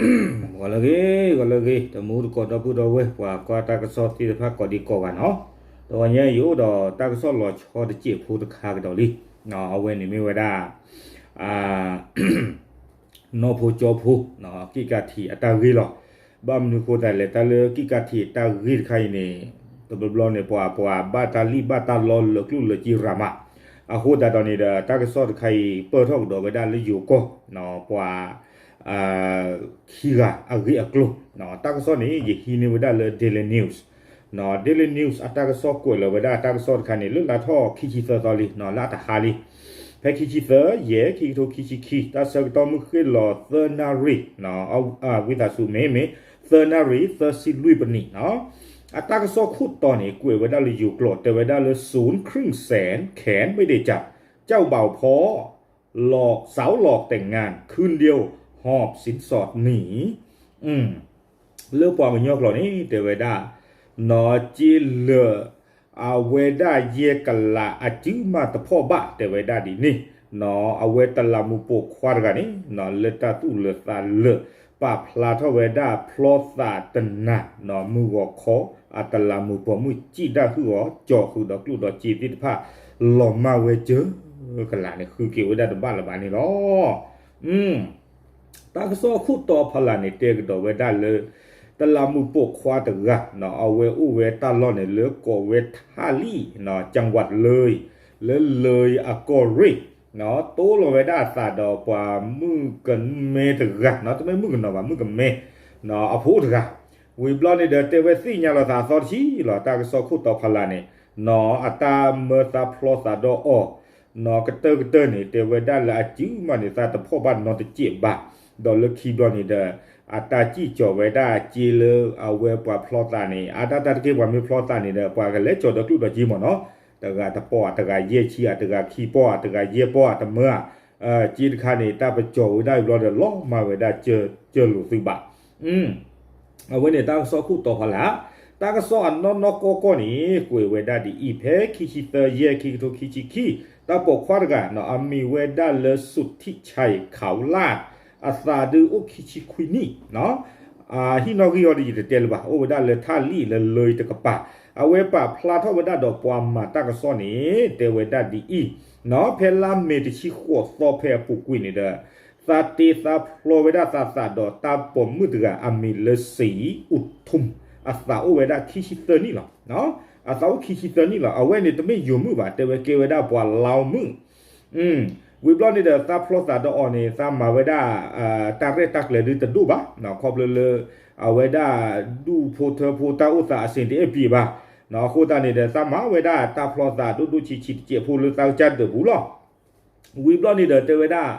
ဂီၤလၢအဂ့ၤ ဂီၤလၢအဂ့ၤ တမူတကိးဒီပုၢ်ဒီဝဲၢ် ပှၤကွၢ်တၢ်ကစီၣ်သ့ၣ်တဖၣ်ကိးဒံကိးဂၤနီၤ, တဂီၤညါအံၤယအိၣ်ဒီးတၢ်ကစီၣ်လီၤဆီတစဲးဖိတခါကဒီးလံ, အဝဲန့ၣ်မ့ၢ်ဝဲဒၣ် နီၢ်ဖိကၠီဖိ ကံၣ်ကးထံးအတၢ်ဂ့ၢ်လီၤ. ဘၣ်မနုၤဃိသတးလဲၣ် တၢ်လၢကံၣ်ကးထံးအတၢ်ဂ့ၢ်တခါအံၤန့ၣ် တဘျီဘျီန့ၣ် ပှၤပှၤဘၣ်တၢ်လံၣ်ဘၣ်တၢ်လီလၢကျိၣ်လၢစ့ရၤမး, အဃိသတးဒီးန့ၣ်ဒီး တၢ်ကစီၣ်တခါအံၤ ပၢၢ်ထီၣ်ကဒီးဝဲဒၣ်လၢယိၤကီၢ် ပှၤ ခံဂၤအဂ့ၢ်အကျိၤ, တၢ်ကစီၣ်န့ၣ် ယဟံးန့ၢ်ဝဲဒၣ်လၢ Daily News, Daily News အတၢ်ကစီၣ်ကွဲးလီၤဝဲဒၣ်တၢ်ကစီၣ်တခါန့ၣ် လၢလါထီၣ်ခံဆံသၢသီလံ လၢအတဟါလံ. ဖဲခံဆံသၢ ယဲၢ် ခံကထိခံဆံခံ တၢ်ဆၢကတီၢ်မုၢ်ဃ့ၢ်လီၤသၢနၣ်ရံၣ်, ဝံသးစူၤမ့မ့ၢ် သၢနၣ်ရံၣ် သၢဆံလွံၢ်ပနံးနီၤ, အတၢ်ကစီၣ်ခိၣ်တီန့ၣ် ကွဲးဝဲဒၣ်လၢယိၤကျိာ် တဲဝဲဒၣ်လၢ ศูนย์ครึ่งแสน แขนไม่ได้จับ เจ้าบ่าวฟ้อ หลอก สาวหลอกแต่งงาน คืนเดียว หอบสินสอดหนี လၢပှၤကညီကျိာ်န့ၣ် တဲဝဲဒၣ် နီၢ်က့လၢာ် အဝဲဒၣ်ယဲၢ်ကလးအစုမးတဖီၣ်ဘၣ် တဲဝဲဒၣ်ဒ်န့ၣ်, နီၢ်အဝဲတလးမူးပိာ်ခွါတဂၤန့ၣ် နီၢ်လၢတၢ်သူၣ်လၢာ်သးလၢာ် ပာ်ဖျါထီၣ်ဝဲဒၣ်ဖျီသးတနၤ နီၢ်မုၢ်ဂီၤခီ အတလးမူးပိာ်မုၣ်စံၣ်ဒၣ်ဟုၣ်အီၤ ကၠီၤဃုာ်ဒီးကျိၣ်ဒီးစ့သ့ၣ်တဖၣ် လီၤမၢ်ဝဲစၢၤကလးန့ၣ် ဃုက့ၤဝဲဒၣ်တဘၣ်လၢၤဘၣ်န့ၣ်လီၤ. တၢ်ကစီၣ်အခိၣ်တီဖီလာ်န့ၣ် တဲကဒီးဝဲဒၣ်လၢ တလးမူးပိာ်ခွါတဂၤ နီၢ်အဝဲအိၣ်ဝဲတၢ်လီၢ်န့ၣ် လၢကိးဝဲထၣ်လံၣ် နီၢ် จังหวัดเลย လၢเลยအကီၢ်ရ့ၣ် နီၢ်တိလီၤဝဲဒၣ်အသးဒီးပှၤမုၣ်ကမဲတဂၤ နီၢ်တမ့ၢ်မုၣ်ကနီၤဘၣ် မုၣ်ကမဲ နီၢ်အဖိတဂၤ, ဝံၤဘျီန့ၣ်ဒီးတဲဝဲသ့ၣ်ညါလီၤသးအသီတဆံလီၤ တၢ်ကစီၣ်ခိၣ်တီဖီလာ်န့ၣ် နီၢ်အတၢ်မၢသးဖျီသးဒီးအီၤ နီၢ်ကတၢၢ်ကတၢၢ်န့ၣ် တဲဝဲဒၣ်လၢအစုမးန့ၣ် သးတဖီၣ်ဘၣ်နီတစဲးဘၣ်, ဒီးလၢခံဘျီန့ၣ်ဒီး အတၢ်စံၣ်ကၠီၤဝဲဒၣ်စ့လၢအဝဲပှၤဖျီသးန့ၣ် အါဒၣ်တၢ်တက့ၢ်ပှၤမ့ၢ်ဖျီသးန့ၣ်ဒီး ပှၤကလဲၤကၠီၤဒီးကျိၣ်ဒီးစ့မ့ၢ်နီၤ, တဂၤတပီၢ် တဂၤယဲၢ်ဆံ တဂၤခံပီၢ် တဂၤယဲၢ်ပီၢ် တမၢဧါ, စ့တခါန့ၣ် တၢ်ပကၠီၤဝဲဒၣ်ဘျီဒီး လီၤမၢ်ဝဲဒၣ်စၢၤလိာ်သုဘၣ် အဝဲန့ၣ်တၢ်ကစီၣ်ခိၣ်တီဖီလာ်, တၢ်ကစီၣ်အနီၢ်နီၢ်ကီၢ်ကီၢ်န့ၣ် ကွဲးဝဲဒၣ်ဒ်အံၤ, ဖဲခံဆံသၢ ယဲၢ် ခံကထိခံဆံခံ တၢ်ပိာ်ခွါတဂၤ နီၢ်အမံၤဝဲဒၣ်လၢ สุทธิชัย ขาวลาด အသးဒုးအိၣ်ခံဆံခွံနံၣ် ဟံၣ်နီၣ်ဂံၢ်အီၤဒီးယတတဲလၢၤဘၣ် အိၣ်ဝဲဒၣ်လၢထၣ်လံၣ်လၢလၢတကပၤ, အဝဲပာ်ဖျါထီၣ်ဝဲဒၣ်ဒီးပှၤမၤတၢ်ကစီၣ်န့ၣ် တဲဝဲဒၣ်ဒ်အံၤ, ဖဲလါမ့ၤတဆံဃိးသီဖဲအပူၤကွံာ်န့ၣ်ဒီး သးတ့သးဖျီဝဲဒၣ်သးသးဒီးတၢ်ပိာ်မုၣ်တဂၤအမံၤလၢ ศรีอุทุม အသးအိၣ်ဝဲဒၣ်ခံဆံသၢနံၣ်လီၤ. အသးအိၣ်ခံဆံသၢနံၣ်လီၤ. အဝဲန့ၣ်တမ့ၢ်ယိၤမုၣ်ဘၣ် တဲဝဲကဲဝဲဒၣ်ပှၤလါမုၣ် ဝံၤဘျီန့ၣ်ဒီး သးဖျီသးဒီးအီၤန့ၣ် သးမၤဝဲဒၣ် တၢ်ရဲၣ်တၢ်ကျဲၤဒုတဒိၣ်ဘၣ်, ခီဖျိလၢ အဝဲဒၣ်ဒူၣ်ဖိထၢဖိတၢ်အိၣ်သးအစ့တအဲၣ်ပံၤဘၣ်, အဃိသတးန့ၣ်ဒီး သးမၤဝဲဒၣ်တၢ်ဖျီသးဒိၣ်ဒိၣ်ဆံးဆံးတစဲးဖိလၢသးကစၢ်ဒၢးပူၤလီၤ. ဝံၤဘျီန့ၣ်ဒီးတဲဝဲဒၣ်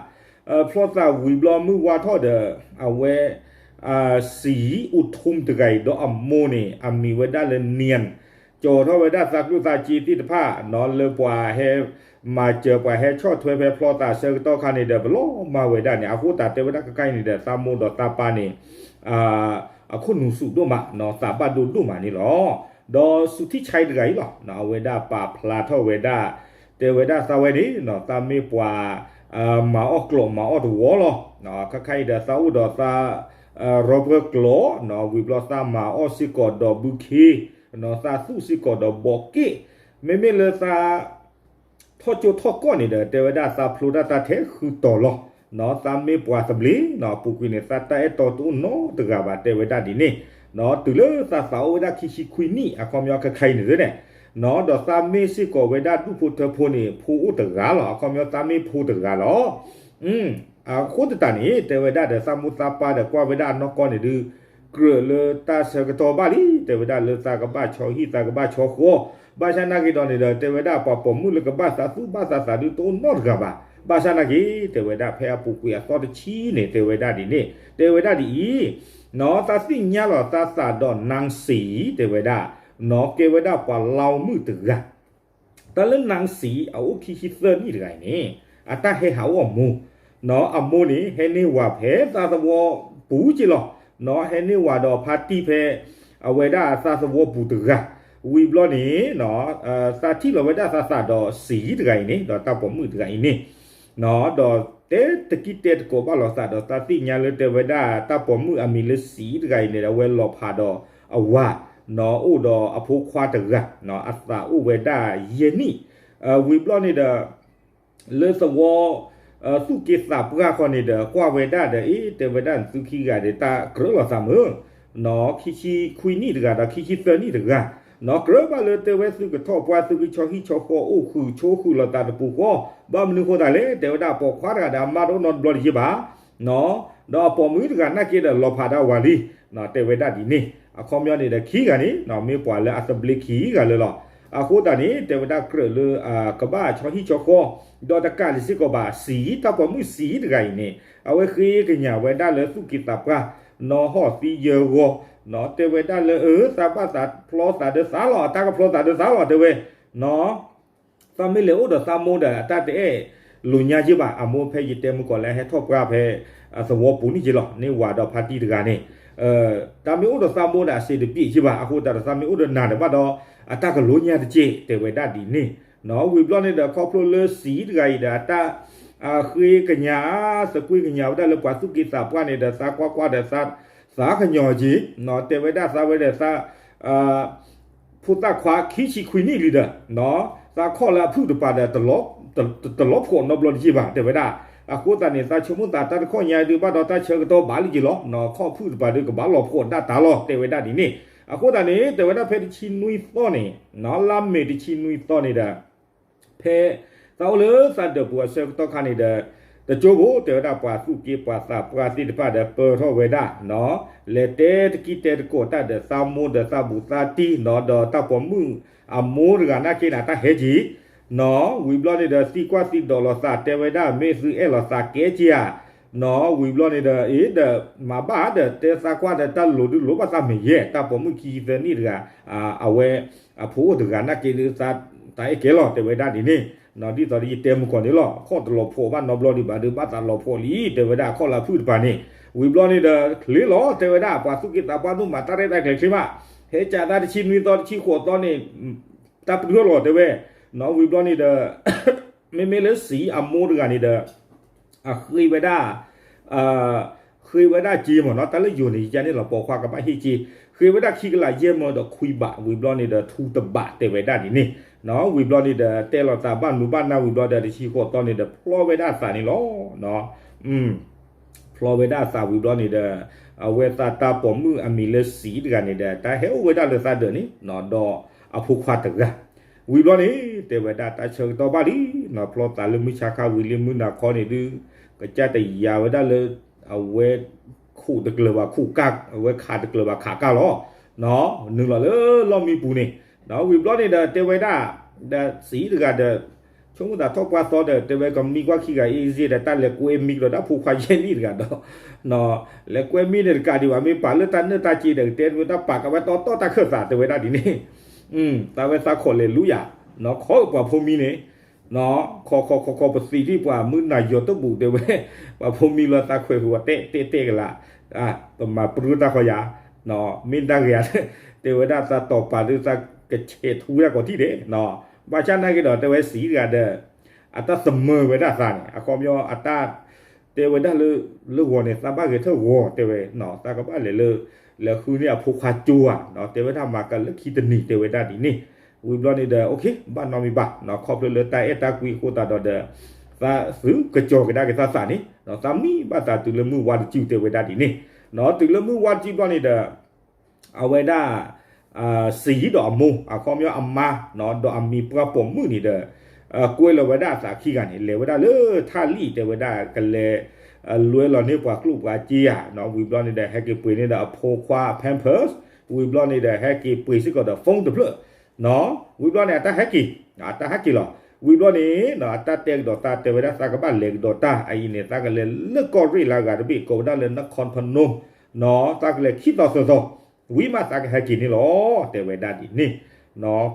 ဖျီသးဝံၤဘျီမုၢ်ဝါထီၣ်ဒီး အဝဲ ศรีอุทุม တဂၤအံၤဒီးအမိၢ်န့ၣ် အမံၤဝဲဒၣ်လၢ เนียน ကၠီၤထီၣ်ဝဲဒၣ်သးကျိၣ်သးစ့သ့ၣ်တဖၣ် နီၢ်လၢပှၤဟဲမၤစၢၤ ပှၤဟဲဆီၣ်ထွဲဖဲဖျီသးဆၢကတီၢ်ခါန့ၣ်ဒီး ပလီၤမၢ်ဝဲဒၣ်န့ၣ် အဃိသတးတဲဝဲဒၣ်ခဲခါအံၤန့ၣ်ဒီး သးမိၢ်ဒီးသးပၢ်န့ၣ် အခိၣ်နူာ်စူၣ်ဒိၣ်မး သးဘၣ်ဒိဒိၣ်မးန့ၣ်လီၤ. ဒီး สุทธิชัย တဂၤအံၤလီၤ အဝဲဒၣ်ပာ်ဖျါထီၣ်ဝဲဒၣ် တဲဝဲဒၣ်သးဝဲန့ၣ် သးမ့ၢ်ပှၤ မၤအီၣ်ကျိးမၤအီၣ်တဝီလီၤ. ခဲခါအံၤဒီးသးအိၣ်ဒီးသး ရီပၢၢ်ကျိး ဝံၤဘျီသးမၤအီၣ်စ့ၢ်ကီးဒီးဘုခ့ သးသူၣ်စ့ၢ်ကီးဒီးဘီးက့ၣ် မ့မ့ၢ်လၢသး ထီၣ်ကၠိထီၣ်ကီၢ်န့ၣ်ဒီး တဲဝဲဒၣ်သးဖျိတၢ်တၢ်ထဲဃုတီၤလီၤ. သးမ့ၢ်ပှၤသဘျ့ အပူၤကွံာ်န့ၣ် သးတၢ်အဲၣ်တီတအိၣ်နီတဂၤဘၣ် တဲဝဲဒၣ်ဒ်န့ၣ် တုၤလၢသးသးအိၣ်ဝဲဒၣ်ခံဆံခွံနံၣ် အခီပညီခဲခါအံၤန့ၣ်န့ၣ် ဒီးသးမ့ၢ်စ့ၢ်ကီးဝဲဒၣ်ဒူၣ်ဖိထၢဖိန့ၣ် ဖိအိၣ်တဂၤလီၤ. အခီပညီသးမ့ၢ်ဖိတဂၤလီၤ. အဃိသတးန့ၣ် တဲဝဲဒၣ်ဒီးသးမိၢ်သးပၢ်ဒီးကွၢ်ဝဲဒၣ်အနီၢ်ကီၢ်န့ၣ်ဒုး ကြၢးလၢတၢ်ဆၢကတီၢ်ဘၣ်လံ တဲဝဲဒၣ်လၢသးကဘၣ်ဆီဟံၣ် သးကဘၣ်ဆီဃီ, ဘၣ်ဆၣ်နာ်က့ၤဒီးန့ၣ်ဒီး တဲဝဲဒၣ်ပှၤပိာ်မုၣ်လၢကဘၣ်သးသူၣ်ဘၣ်သးသးဒုးတအိၣ်နီတဂၤဘၣ်. ဘၣ်ဆၣ်နာ်က့ၤ တဲဝဲဒၣ်ဖဲအပူၤကွံာ်အသီတဆံန့ၣ် တဲဝဲဒၣ်ဒ်န့ၣ် တဲဝဲဒၣ်ဒ်အံၤ, နီၢ်သးသ့ၣ်ညါလီၤသးသးဒီး นางศรี တဲဝဲဒၣ် နီၢ်ကဲဝဲဒၣ်ပှၤလါမုၣ်တဂၤ တၢ်လၢ นางศรี အအိၣ်ခံဆံသၢနံၣ်တဂၤအံၤန့ၣ် အတၢ်ဟဲဟးအိၣ်အမိၢ်, နီၢ်အမိၢ်န့ၣ် ဟဲန့ၢ်ဝၤဖဲသးသဝီပူၤက့လီၤ. နီၢ်ဟဲန့ၢ်ဝၤဒီးဖါတံၢ်ဖဲ အဝဲဒၣ်သးသဝီပူၤတဂၤ, ဝံၤဘျီန့ၣ် သးထံၣ်လီၤဝဲဒၣ်သးသးဒီး ศรี တဂၤအံၤန့ၣ် ဒီးတၢ်ပိာ်မုၣ်တဂၤအံၤန့ၣ် ဒီးတဲတကံၢ်တဲတကိးဘၣ်လိာ်သးဒီး သးသ့ၣ်ညါလၢတဲဝဲဒၣ်တၢ်ပိာ်မုၣ်အမံၤလၢစံးတဂၤအံၤန့ၣ် အဝဲလီၤဖးဒီးအဝၤ, အိၣ်ဒီးအဖိခွါတဂၤ, အသးအိၣ်ဝဲဒၣ်ယဲၢ်နံၣ်, ဝံၤဘျီန့ၣ်ဒီး လၢသဝီ သူၣ်က့သးပှၢ်ခီန့ၣ်ဒီး ကွၢ်ဝဲဒၣ်ဒီး အ့ တဲဝဲဒၣ်နသုခံဂၤဒီး တၢ်ကြၢးလိာ်သးမုာ်, ခံဆံခွံနံၣ်တဂၤဒီး ခံဆံသၢနံၣ်တဂၤ, ကြၢးဘၣ်လၢတဲဝဲသုကထီၣ်ပှၢ် သုကဆီဟံၣ်ဆီဃီအိၣ်ဃုာ်ဆိဃုာ်လိာ်သးတပူၤဃီ, ဘၣ်မနုၤဃိသးလဲၣ် တဲဝဲဒၣ်ပိာ်ခွါတဂၤဒီး အမါတအိၣ်နီတဘျီတယ့ၢ်ဘၣ် ဒီးအပိာ်မုၣ်တဂၤနာ်က့ဒီးလီၤဖးဒၣ်ဝၤလံ, တဲဝဲဒၣ်ဒ်န့ၣ်, အခီပညီန့ၣ်ဒီးခံဂၤန့ၣ် မ့ၢ်ပှၤလၢအသဘျ့ခံဂၤလၢာ်လီၤ. အဃိသတးန့ၣ် တဲဝဲဒၣ်ကြၢးလၢ ကဘၣ်ဆီဟံၣ်ဆီဃီ, ဒီးတကးဒံးစ့ၢ်ကီးဘၣ် စံး တၢ်ပိာ်မုၣ်စံးတဂၤအံၤန့ၣ် အဝဲဃ့ကညးဝဲဒၣ်လၢသူၣ်က့သးပှၢ် နီၢ်ဟီၣ်သံယၢဂီၤ, တဲဝဲဒၣ်လၢအၢ သးဘၣ်သးဖျီသးဒီးသးလီၤ အတၢ်ကဖျီသးဒီးသးလီၤ တဲဝဲ သးမ့ၢ်လဲၤအိၣ်ဒီးသးမိၢ်ဒီး အတၢ်တအဲၣ်လိာ်ညါက့ဘၣ် အမိၢ်ဖဲယတဲမုၢ်ကီးလၢဟဲထီၣ်ပှၢ်ဖဲ သဝီပူၤန့ၣ်က့လီၤ န့ၢ်ဝၤဒီးဖါတံၢ်တဂၤန့ၣ်, တၢ်မ့ၢ်အိၣ်ဒီးသးမိၢ်ဒီးအစံးတပျ့ၤက့ဘၣ် အဃိသတးဒီးသးမ့ၢ်အိၣ်ဒီးနၤဒီးဘၣ်ဒီး အတၢ်ကလိာ်ညါတက့ၢ် တဲဝဲဒၣ်ဒ်န့ၣ်, ဝံၤဘျီန့ၣ်ဒီးခီဖျိလၢစံးတဂၤအံၤဒီး အတၢ် ဃ့ကညး သကွ့ကညးဝဲဒၣ်လၢပှၤသူၣ်က့သးပှၢ်န့ၣ်ဒီး သးကွၢ်ကွၢ်ဒီး သးကညီၤက့ၤ, တဲဝဲဒၣ်သးဝဲဒီးသး ဖိသၣ်ခွါခံဆံခွံနံၣ်လံဒီး သးခီၣ်လၢအဖုၣ်တပၤဒီး တလီၤဖှီၣ်နီတဘျီတယ့ၢ်ဘၣ် တဲဝဲဒၣ်, အဃိသတးန့ၣ် သးဆိကမိၣ်သးတၢ်တခီၣ်ညါဒုးဘၣ်ဒီးတၢ်ဆၢကတီၢ်ဘၣ်လံက့လီၤ ခီၣ်ဖုၣ်တပၤဒုးကဘၣ်လီၤဖှီၣ်ဒၣ်တၢ်လီၤ တဲဝဲဒၣ်ဒ်န့ၣ်, အဃိသတးန့ၣ် တဲဝဲဒၣ်ဖဲတဆံနွံသီန့ၣ် လါမ့ၤတဆံနွံသီန့ၣ်ဒီး ဖဲ သးအိၣ်လၢသးဒၢးပူၤအဆၢကတီၢ်ခါန့ၣ်ဒီး တကၠိဖိ တဲဝဲဒၣ်ပှၤသူၣ်က့ပှၤသးပှၢ်သ့ၣ်တဖၣ်ဒီးပၢထီၣ်ဝဲဒၣ် လဲၤတဲတကံၢ်တဲတကိးတၢ်ဒီးသးမိၢ်ဒီးသးဘူးသးတံၢ်နီၤ ဒီးတၢ်ပိာ်မုၣ်အမိၢ်တဂၤနာ်က့န့ၣ် တၢ်ဟဲက့ၤ နီၤ ဝံၤဘျီန့ၣ်ဒီးသံကွၢ်သံဒိးလိာ်သး တဲဝဲဒၣ်မ့ၢ်သုအဲၣ်လိာ်သးကဲက့ၤဧါ နီၤ ဝံၤဘျီန့ၣ်ဒီး အ့ဒီး မၤဘၣ်ဒီးတဲသးကွၢ်ဒီးတၢ်လိၤဒုးလိၤဘၣ်သးမ့ၢ်ယဲၢ် တၢ်ပိာ်မုၣ်ခံဆံသၢနံၣ်တဂၤ အဝဲ အဖိအိၣ်တဂၤနာ်က့ဒုး သးအဲၣ်ကဲလီၤ တဲဝဲဒၣ်ဒ်န့ၣ် နီၤ ဒ်သိးဒီးယတဲမုၢ်ကီၢ်န့ၣ်လီၤ ခီၣ်တလီၤဖှီၣ်ဘၣ်နီတဘျီဒံးဘၣ်ဒီး ဘၣ်သးလီၤဖှီၣ်လံ တဲဝဲဒၣ်ခီၣ်လၢအဖုၣ်တပၤန့ၣ် ဝံၤဘျီန့ၣ်ဒီး ချ့လီၤ တဲဝဲဒၣ် ပှၤသူၣ်က့သးပှၢ်ဒိၣ်မး တၢ်ရဲၣ်တၢ်ကျဲၤချ့မး ဟဲကးသးတဆံနွံသီတဆံဃိးသီန့ၣ် တၢ်ပတုာ်လီၤ တဲဝဲ နီၤ ဝံၤဘျီန့ၣ်ဒီး မ့မ့ၢ်လၢစံးအမိၢ်တဂၤန့ၣ်ဒီး အဃ့ဝဲဒၣ် ဃ့ဝဲဒၣ်က့မ့ၢ်နီၤ တၢ်လၢယိၤန့ၣ် ယကန့ၣ်လီၤ ပိာ်ခွါကဘၣ်ဟ့ၣ်က့ ဃ့ဝဲဒၣ်ခံကလးယဲၢ်မၢဒီးခွံဘး ဝံၤဘျီန့ၣ်ဒီး ထူတဘး တဲဝဲဒၣ်ဒ်န့ၣ် နီၤ ဝံၤဘျီန့ၣ်ဒီး တဲလိာ်သးဘၣ်နူၤဘၣ်နၢ်ဝံၤဘျီဒီး တဆံဃိးသီန့ၣ်ဒီး ဖျီဝဲဒၣ်အသးန့ၣ်လီၤ ဖျီဝဲဒၣ်အသးဝံၤဘျီန့ၣ်ဒီး အဝဲသးတၢ်ပိာ်မုၣ်အမံၤလၢစံးတဂၤန့ၣ်ဒီး တၢ်ဟဲအိၣ်ဝဲဒၣ်လၢသးဒၢးန့ၣ် ဒီးအဖိခွါတဂၤ ဝံၤဘျီန့ၣ် တဲဝဲဒၣ်တၢ်ဆၢကတီၢ်ဘၣ်လံ ဖျီသးလၢမုၢ်ဆါခါဝံၤလံမုၢ်နၤခီန့ၣ်ဒုး ကစၢ်တယာ်ဝဲဒၣ်လၢ အဝဲ ခိးတကျၢၤဘၣ်ခိးကၢ် အဝဲခးတကျၢၤဘၣ်ခးကၢ်လီၤ နုာ်လီၤလၢလီၢ်မံပူၤန့ၣ် ဝံၤဘျီန့ၣ်ဒီးတဲဝဲဒၣ် ဒီးစံးတဂၤဒီး ဆိကမိၣ်သးထီၣ်ပှၢ်သီဒီး တဲဝဲကမံကွၢ်ခံဂၤအ့ၣ်စ့ၢ်ဒီး တၢ်လဲၤကွဲမံကဒီးတၢ်ဖိခွါယဲၢ်နံၣ်တဂၤဒီး လဲၤကွဲမံန့ၣ်တကးဒံးဘၣ် မ့ၢ်ပာ်လၢတၢ်နၢၣ်တၢ်စ့ဒီး ကတဲတဝဲတၢ်ပာ်ကဝဲတီတီတၢ်ခၢၣ်သး တဲဝဲဒၣ်ဒ်န့ၣ် သးဝဲသးခိးလဲၤလူယၤ နီၤ ခီပှၤဖိမံန့ၣ် နီၤ ခီခီခီခီ ပသံးဒံးပှၤမုၢ်နၤယီၤတဘူၣ် တဲဝဲ ပှၤဖိမံလီၤသးခွဲးဃုာ်ဝဲတဲတဲတဲကလး ပမၤပြူတၢ်ခီယၤ နီၤ မ့ၢ်တၢ်ဂ့ၤဧါ တဲဝဲဒၣ်သးတီၤပာ်ဒုးသးကဆဲးထူဝဲဒၣ်ကိးထံၣ်ဒဲး ဘၣ်ဆၣ်နာ်က့ဒီး တဲဝဲစံးတဂၤဒီး အတၢ်သမၢဝဲဒၣ်သးန့ၣ် အခီပညီအတၢ် တဲဝဲဒၣ်လၢ လၢဂီၤန့ၣ် သးဘၣ်ဂဲၤထၢၣ်ဂီၤ တဲဝဲ သးကဘၣ်လဲၤလၢ လဲၤဃုန့ၢ်အဖိခွါကၠိဧါ တဲဝဲဒၣ်မၤကလၢခံတနံၤ တဲဝဲဒၣ်ဒ်န့ၣ် ဝံၤဘျီန့ၣ်ဒီး ဘၣ်နီတမံၤဘၣ် ခီဖျိလၢတၢ်အဲၣ်တၢ်ကွံအဃိသတးဒီးဒီး သးသုကစီၤကဒါက့ၤသးသးန့ၣ် သးမံဘၣ်သးတုၤလၢမုၢ်ဝါတစု တဲဝဲဒၣ်ဒ်န့ၣ် တုၤလၢမုၢ်ဝါတစုဘျီန့ၣ်ဒီး အဝဲဒၣ် စံးဒီးအမိၢ် အခီပညီအမါ ဒီးအမံၤပှၢ်ပိာ်မုၣ်န့ၣ်ဒီး ကွဲလီၤဝဲဒၣ်အသးခံဂၤန့ၣ် လဲၤဝဲဒၣ်လၢထၣ်လံၣ် တဲဝဲဒၣ်ကလဲၤ လွဲလီၤန့ၢ်ပှၤကျိၣ်ပှၤစ့ဧါ ဝံၤဘျီန့ၣ်ဒီး ဟဲက့ၤပှ့ၤန့ၢ်ဒီးအဖိခွါ Pampers ဝံၤဘျီန့ၣ်ဒီး ဟဲက့ၤပှ့ၤစ့ၢ်ကီးဒီး phone တဖျၢၣ် ဝံၤဘျီန့ၣ် အတၢ်ဟဲက့ၤ အတၢ်ဟဲက့ၤလီၤ ဝံၤဘျီန့ၣ် အတၢ်တဲကဒီးသးတဲဝဲဒၣ် သးကဘၣ်လဲၤကဒီးတၢ်အအံၤန့ၣ် သးကလဲၤလၢကီၢ်ရ့ၣ်လၢအဂၤတဘ့ၣ် ကိးဝဲဒၣ်လၢ နခီၣ်ဖနူ သးကလဲၤခံသီသၢသီ ဝံၤမးသးကဟဲက့ၤန့ၣ်လီၤ တဲဝဲဒၣ်ဒ်န့ၣ်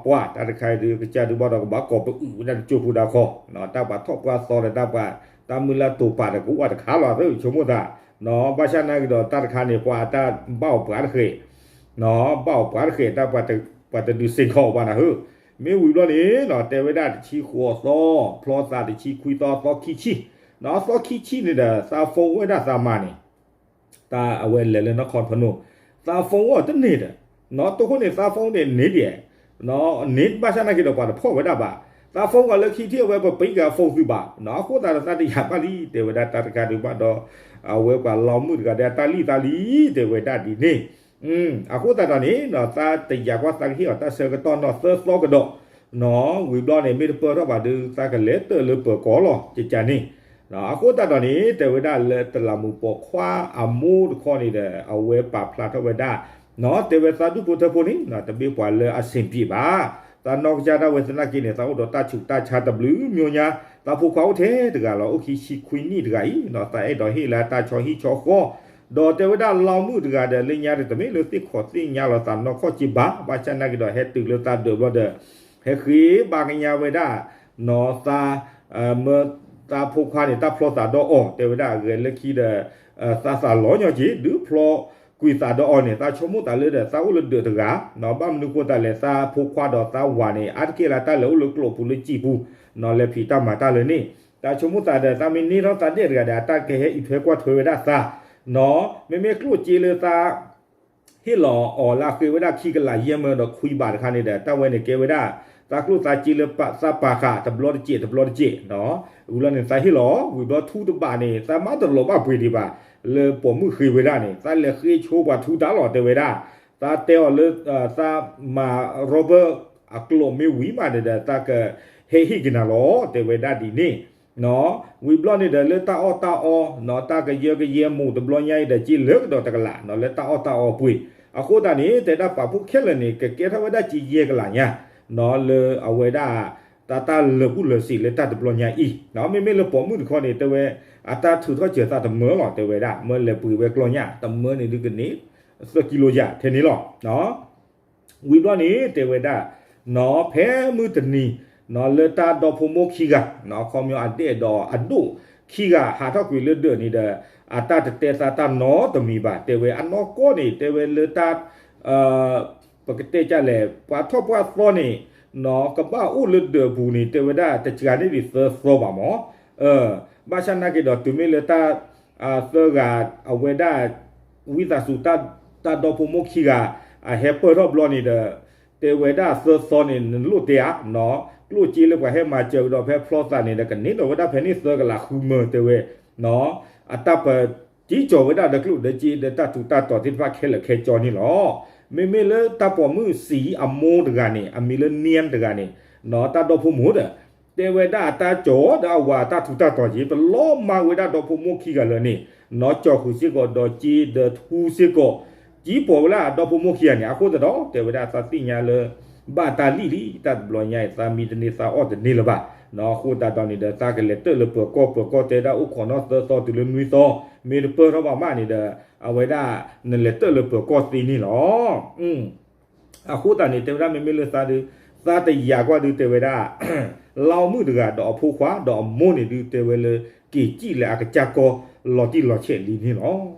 ပှၤတၢ်တခါအံၤဒုး ကစၢ်ဒုးဘၣ်ဒီးကဘၣ်ကိးပအုးဝဲဒၣ်တကၠိဖိဒၣ်ခီ တၢ်ပှၤထီၣ်ပှၢ်သီဒီးတၢ်ပှၤ တၢ်မုၢ်လၢ်တိာ်ပာ်ဒီးကဝၣ်တခါလီၤ သးဆိကမိၣ်သး ဘၣ်ဆၣ်နာ်က့ဒီးတၢ်တခါန့ၣ် ပှၤအတၢ်ဘၣ်အီၤပှၤတဃဲး ဘၣ်အီၤပှၤတဃဲး တၢ်ပှၤတဒုးစ့ၢ်ကီးအီၤဘၣ်နၤဧၢ မ့ၢ်ဝံၤဘျီန့ၣ် တဲဝဲဒၣ်တဆံဃိးသီ ဖျီသးတဆံခွံသီ သီခံဆံ အသီခံဆံန့ၣ်ဒီး သး phone ဝဲဒၣ်သးမါန့ၣ် တၢ်အဝဲလဲၤလၢနီၢ်ခီဖနူ, သး phone အီၤတန့ၢ်ဒီး, နီၢ် တိၢ်ဃိန့ၣ် သး phone န့ၣ်န့ၢ်ဒံး, နီၢ် န့ၢ်ဘၣ်ဆၣ်နာ်က့ဒီးပှၤတဖီၣ်ဝဲဒၣ်ဘၣ်, သး phone အီၤလၢခံထံၣ်အဝဲပပံက phone သုးဘၣ်, နီၢ် အဃိသတးဒီးသးတယာ်ဘၣ်လံ တဲဝဲဒၣ်တၢ်တခါဒုးဘၣ်ဒီး, အဝဲပှၤလီမုၣ်တဂၤဒီးအတၢ်လံၣ်သးလံ တဲဝဲဒၣ်ဒ်န့ၣ် အဃိသတးဒီးန့ၣ် နီၢ် သးတယာ်ကွၢ်သးကဟ့ၣ်အီၤတၢ်ဆၢကတီၢ်နီၢ်သၢသီကဒီး, နီၢ် ဝံၤဘျီန့ၣ် မ့ၢ်တပၢၢ်ထီၣ်ဘၣ်ဒီး သးကလဲၤတၢၢ်လၢပၢၤကီၢ်လီၤ ကကန့ၣ်, နီၢ် အဃိသတးဒီးန့ၣ် တဲဝဲဒၣ်လၢတလးမူးပိာ်ခွါအမိၢ်တခီန့ၣ်ဒီး အဝဲပာ်ဖျါထီၣ်ဝဲဒၣ်, နီၢ် တဲဝဲသးဒူၣ်ဖိထၢဖိန့ၣ် နီၢ် တမ့ၢ်ပှၤလၢအဆင်ပြေဘၣ်, သးနီၢ်ကစၢ်ဒၣ်ဝဲသနာ်က့န့ၣ် သးအိၣ်ဒီးတၢ်ဆူးတၢ်ဆါတဘျုးမံၤညါ, သးဖိခွါအိၣ်ထဲတဂၤလီၤ အိၣ်ခံဆံခွံနံၣ်တဂၤအံၤ နီၢ် သးအဲၣ်ဒိးဟ့ၣ်လၢတၢ်ဆီဟံၣ်ဆီဃီ, ဒီးတဲဝဲဒၣ်လီမုၣ်တဂၤဒီး လၢညါဒီးတမ့ၢ်လၢသ့ၣ်ခီၣ်သ့ၣ်ညါလီၤသးနီၢ်ခီၣ်က့ဘၣ်, ဘၣ်ဆၣ်နာ်က့ဒီးဟဲတုၤလၢသးဒၢးဘျီဒီး ဟဲဃ့ဘါကညါဝဲဒၣ်, နီၢ် သး, မၢ သးဖိခွါန့ၣ် တၢ်ဖျီသးဒီးအီၤ တဲဝဲဒၣ်အဂဲၤလၢခံဒီး, သးသးလီၤညီက့ ဒုးဖျီကွံာ်သးဒီးအီၤန့ၣ် သးဆိကမိၣ်သးလၢဒီး သးအိၣ်လၢဒၢးတဂၤ, နီၢ် ဘၣ်မနုၤဃိသတးလဲၣ် သးဖိခွါဒီးသးဝၤန့ၣ် အါတက့ၢ်လၢတၢ်လဲၤအိၣ်လၢကျိာ်ပူၤလၢစံာ်ပူၤ, နီၢ် လဲၤဖံးတၢ်မၤတၢ်လၢန့ၣ်, သးဆိကမိၣ်သးဒီး သးမ့ၢ်န့ၢ်ထီၣ်သးဒဲၣ်တဂၤဒီး အတၢ်ကဟဲအံးထွဲကွၢ်ထွဲဝဲဒၣ်သး, နီၢ် မ့မ့ၢ်ကျိၣ်စ့လၢသး ဟ့ၣ်လီၤအီၤလၢအဃ့ဝဲဒၣ်ခံကလးယဲၢ်မၢဒီးခွံဘးတခါန့ၣ်ဒီး တၢ်ဝဲန့ၣ်ကဲဝဲဒၣ်, သးကျိၣ်သးစ့လၢသးပာ်ဃာ်တဘျီတစဲးတဘျီတစဲး, နီၢ် ဝံၤဘျီန့ၣ် သးဟ့ၣ်လီၤ ဝံၤဘျီထူတဘးန့ၣ် သးမၤတလီၤဘၣ်ပှ့ၤဒံးဘၣ်, လၢပိာ်မုၣ်ဃ့ဝဲဒၣ်န့ၣ် သးလဲၤဃ့ဆိပှၤထူတၢ်လီၤ တဲဝဲဒၣ်, သးတဲအီၤလၢ, သးမၤ rubber အကျိာ်မ့ၢ်ဝံၤမးန့ၣ်ဒီး သးကဟဲဟ့ၣ်က့ၤနၤလီၤ တဲဝဲဒၣ်ဒ်န့ၣ် နီၢ် ဝံၤဘျီန့ၣ်ဒီး လၢတၢ်အီၣ်တၢ်အီ, နီၢ် တၢ်ကယၢကယဲမူးတဘျီညါအံၤဒီး စ့လၢကဒီးတကလး, နီၢ် လၢတၢ်အီၣ်တၢ်အီပှ့ၤ, အဃိသတးန့ၣ် တဲဒၣ်ပာ်ဖှိၣ်ခဲလၢာ်န့ၣ် ကကဲထီၣ်ဝဲဒၣ်စ့ယဲၢ်ကလးညါ, နီၢ် လၢအဝဲဒၣ်, တၢ်တၢ်လၢာ်ဘူၣ်လၢာ်စ့းလၢတၢ်တဘျီညါအံၤ, နီၢ် မ့မ့ၢ်လၢပိာ်မုၣ်တခီန့ၣ် တဲဝဲ, အတၢ်ထုးထီၣ်စၢၤသးတမၢလီၤ တဲဝဲဒၣ် မၢလဲၤပှ့ၤဝဲကျီညၣ် တမၢန့ၣ်ဒုးကန့ၢ်, သၢကံလိယၤထဲန့ၣ်လီၤ ဝံၤဘျီန့ၣ် တဲဝဲဒၣ်, နီၢ် ဖဲမုၢ်တနံၤ, နီၢ် လၢတၢ်ဒီဖိမိၢ်ခံဂၤ, နီၢ် အခီပညီအဒဲၣ်ဒီးအဒိၣ်ခံဂၤ ဟးထီၣ်ကွံာ်လၢဒၢးန့ၣ်ဒီး, အတၢ်တတဲသးတၢ်နီတမံၤဘၣ် တဲဝဲအနီၢ်ကီၢ်န့ၣ် တဲဝဲလၢတၢ် ပကတဲကလဲၣ် ပှၤထီၣ်ပှၢ်သီန့ၣ်, နီၢ် ကဘၣ်အိၣ်လၢဒၢးပူၤန့ၣ် တဲဝဲဒၣ်တစှၤန့ၢ်ဒံးသၢသီဘၣ်မၢ်, ဘၣ်ဆၣ်နာ်က့ဒီးတုၤမ့ၢ်လၢတၢ်, သၢဂၤအဝဲဒၣ်, ဝံသးစူၤ, တၢ်ဒီဖိမိၢ်ခံဂၤ, အဟဲပၢၢ်ထီၣ်ဘျီန့ၣ်ဒီး, တဲဝဲဒၣ်သၢသီန့ၣ် နလိၣ်တဲဧါ, နီၢ် ကျိၣ်စ့လၢပှၤဟဲမၤစၢၤကဒီးဖဲဖျီသးန့ၣ်ဒီး ကန့ၢ်ဒီးဝဲဒၣ်ဖဲန့ၣ်သၢကလးဃုမၢ တဲဝဲ, နီၢ် အတၢ်ပ, စ့ကၠီၤဝဲဒၣ်ဒီးကျိၣ်ဒီးစ့ဒီးတၢ်ထူးတၢ်တီၤသ့ၣ်တဖၣ်ခဲလၢာ်ခဲဆ့န့ၣ်လီၤ. မ့မ့ၢ်လၢတၢ်ပိာ်မုၣ်စံးအမိၢ်တဂၤန့ၣ် အမံၤလၢနံတဂၤန့ၣ်, နီၢ် တၢ်ဒီဖိမိၢ်ဒီး, တဲဝဲဒၣ်အတၢ်ကၠီၤဒီးအဝၤအတၢ်ထူးတၢ်တီၤက့ၤ ပလီၤမၢ်ဝဲဒၣ်ဒီဖိမိၢ်ခံဂၤလၢာ်န့ၣ်, နီၢ် ကၠီၤဃုာ်စ့ၢ်ကီးဒီးစ့ဒီးထူစ့ၢ်ကီး, ကံပိာ်ဝဲလၢအဒီဖိမိၢ်ခံဂၤန့ၣ် အဃိသတးဒီး တဲဝဲဒၣ်သးသ့ၣ်ညါလၢ, ဘၣ်တၢ်လံၣ်လံ တၢ်တဘျီညါအံၤ သးမံတန့ၢ်သးအီၣ်တန့ၢ်လၢၤဘၣ်, နီၢ် အဃိသတးဒီးန့ၣ်ဒီး သးကလဲၤတၢၢ်လၢပၢၤကီၢ် ပၢၤကီၢ်တဲဒၣ်အိၣ်ခိးနီၢ်သၢသီတုၤလၢနွံသီ, မ့ၢ်တပၢၢ်ထီၣ်ဘၣ်မးန့ၣ်ဒီး, အဝဲဒၣ်, နလဲၤတၢၢ်လၢပၢၤကီၢ်သ့န့ၣ်လီၤ. အဃိသတးန့ၣ် တဲဝဲဒၣ်မ့မ့ၢ်လၢသးဒုး, သးတယာ်ကွၢ်ဒုးတဲဝဲဒၣ်, လါအီမုၣ်တဂၤဒီးအဖိခွါဒီးအမိၢ်န့ၣ်ဒုးတဲဝဲလၢ, က့ၤစံၣ်လၢအကစၢ်ကီၢ်လီၤတံၢ်လီၤဆဲးလံန့ၣ်လီၤ.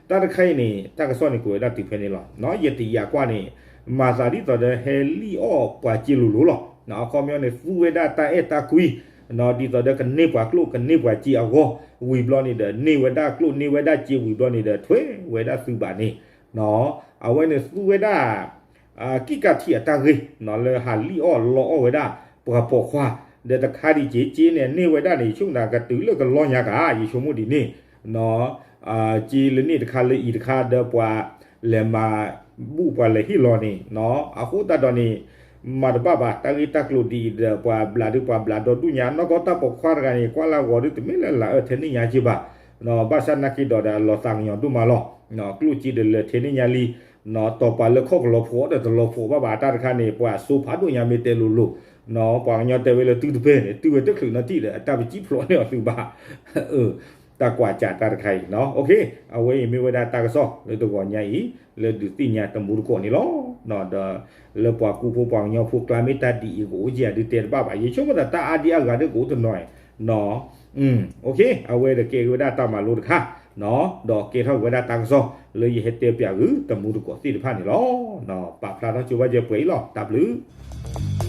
တၢ်တခါအံၤန့ၣ် တၢ်ကစီၣ်န့ၣ်ကွဲးဝဲဒၣ်တုၤဖဲန့ၣ်လီၤ. ယတယာ်ကွၢ်န့ၣ်, မၤသးဒ်သိးဒီးဟဲလံၣ်အီၣ်ပှၤစ့လိၤလိၤလီၤ. အခီပညီန့ၣ် သူဝဲဒၣ်တၢ်အဲၣ်တၢ်ကွံ, ဒ်သိးဒီးကန့ၢ်ပှၤကျိၣ်ကန့ၢ်ပှၤစ့အဂီၢ်, ဝံၤဘျီန့ၣ်ဒီး န့ၢ်ဝဲဒၣ်ကျိၣ်န့ၢ်ဝဲဒၣ်စ့ဝံၤဘျီန့ၣ်ဒီး ထွဲဝဲဒၣ်သုးဘၣ်န့ၣ်, အဝဲန့ၣ်သူဝဲဒၣ် ကံၣ်ကးထံးအတၢ်ဂ့ၢ် လၢဟးလံၣ်အီၣ်လီအီၣ်ဝဲဒၣ် ပှၤပိာ်ခွါ, ဒီးတခါဒံးက့ၤ စ့န့ၣ်န့ၢ်ဝဲဒၣ်န့ၣ် ဆိကမိၣ်သးကတုၤလၢကလီညါကါ ယဆိကမိၣ်ဒ်န့ၣ်, စ့လၢန့ၣ်တခါလၢအံၤတခါဒီးပှၤလဲၤမၤဘူၣ်ပှၤလဲၤဟ့ၣ်လီၤန့ၣ်, အဃိသတးဒီးန့ၣ် မၤတဘၣ်ဘၣ် တၢ်ဂ့ၢ်တၢ်ကျိၤဒ်အံၤဒီး ပှၤဘျးဒုးပှၤဘျးဒီဒူၣ်ညါ နီၢ်ကီၢ်တၢ်ပိာ်ခွါတဂၤန့ၣ် ကွၢ်လၢဂီၤဒုးတမ့ၢ်လၢလၢအၢထဲန့ၣ်ညါက့ဘၣ်, ဘၣ်ဆၣ်နာ်က့ဒီးဒီးအလီၤသးကညီၤဒိၣ်မးလီၤ. ကျိၣ်စ့ဒီးလၢထဲန့ၣ်ညါလံ, တီၤပာ်လၢခီၣ်ကလီၤဖိးဒီးတလီၤဖိးဘၣ်ဘၣ် တၢ်တခါန့ၣ် ပှၤစိဖးဒိၣ်ညါမ့ၢ်တဲလိၤလိၤ, ပှၤကညီတဲဝဲလၢတုၤတပဲန့ၣ် တုၤဝဲတချုးနီတံၢ်ဒီး အတၢ်ပစံၣ်ဖျိးန့ၢ်အီၤသုးဘၣ် တၢ်ကွၢ်စးတၢ်တခါအံၤ, အဝဲအံၤမ့ၢ်ဝဲဒၣ်တၢ်ကစီၣ်လၢတဂီၤညါအံၤ လၢဒုးသ့ၣ်ညါတမူတကိးန့ၣ်လီၤ. ဒီးလၢပှၤကူဖိပှၤကညီဖိကျါမ့ၢ်တၢ်ဒ်အံၤကအိၣ်က့ၤဒုးတဲတဘၣ်ဘၣ် ယဆိကမိၣ်သးတၢ်အါဒံအါဂၤဒုးကအိၣ်တနီၤ, အဝဲဒီးကဲက့ၤဝဲဒၣ်တၢ်မၤလိတခါ, ဒီးကဲထီၣ်က့ၤဝဲဒၣ်တၢ်ကစီၣ်လၢယဟဲတဲပၠးဂုၢ်တမူတကိးသ့ၣ်တဖၣ်န့ၣ်လီၤ. ပာ်ဖျါထီၣ်ကၠိဘၣ်ယဲပှဲၤအံၤလီၤ တၢ်ဘျုး